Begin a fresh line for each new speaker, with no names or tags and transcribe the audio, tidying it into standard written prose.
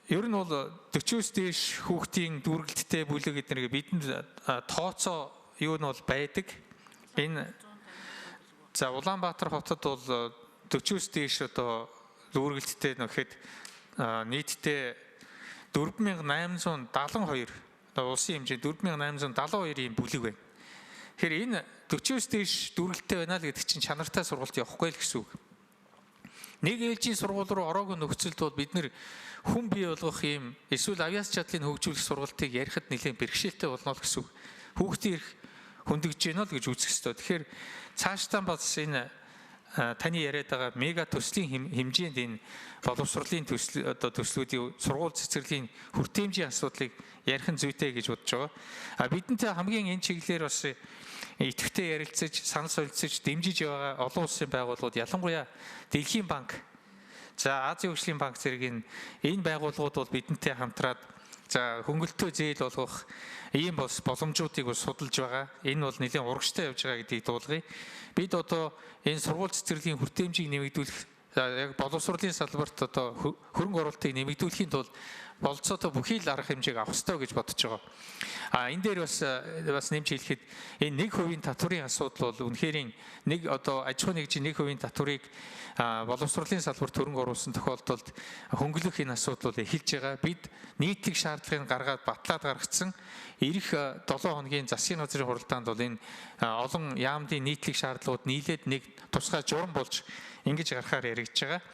Ер нь бол 40-оос дээш хүүхдийн дүүргэлттэй бүлэг гэдэг нэг бидэнд тооцоо юу нь бол байдаг. Энэ за Улаанбаатар хотод бол 40-оос дээш одоо дүүргэлттэй нөхөд нийтдээ 4872, одоо улсын хэмжээ 4872 ийм бүлэг байна. Тэгэхээр энэ 40-оос дээш дүүргэлттэй байна л гэдэг чинь чанартай сургалт явахгүй л гэсэн үг. Нэг ээлжийн сургууль руу ороогүй нөхцөлд бол бид нэр хүн бий болгох юм эсвэл авьяас чадлыг хөгжүүлэх сургалтыг ярихад нэлээд бэрхшээлтэй болно л гэсэн үг. Хүүхдийн эрх хөндөгдөж гэнэ л гэж үзэх ёстой. Тэгэхээр цаашдаа бас энэ таны яриад байгаа мега төслийн хэмжээнд энэ боловсролын төсөл, одоо төслүүдийн сургууль цэцэрлэгийн хүртээмжийн асуудлыг ярих нь зүйтэй гэж бодож байгаа. А бидэнтэй хамгийн энэ чиглэлээр бас идэвхтэй ярилцаж, санал солилцож, дэмжиж байгаа олон улсын байгууллагууд, ялангуяа Дэлхийн банк, за Азийн хөгжлийн банк зэрэг энэ байгууллагууд бол бидэнтэй хамтраад за хөнгөлөлтөө зээл болгох ийм бас боломжуудыг бас судалж байгаа. Энэ бол нэлээн урагштай явж байгаа гэдгийг дуулгая. Бид одоо энэ сургууль цэцэрлэгийн хүртээмжийг нэмэгдүүлэх, яг боловсролын салбарт одоо хөрөнгө оруулалтыг нэмэгдүүлэхийн тулд болцоотой бүхий л арга хэмжээг авах ёстой гэж бодож байгаа. А энэ дээр бас нэмж хэлэхэд энэ 1% татврын асуудал бол үнэхээр нэг одоо аж ахуйн нэгжийн 1% татврыг боловсролын салбарт хөрөнгө оруулсан тохиолдолд хөнгөлөх энэ асуудал бол эхэлж байгаа. Бид нийтлэг шаардлагыг гаргаад батлаад гаргацсан. Ирэх 7 хоногийн засгийн газрын хуралдаанд бол энэ олон яамдын нийтлэг шаардлагууд нийлээд нэг тусгай журам болж ингэж гарахаар яригдж байгаа.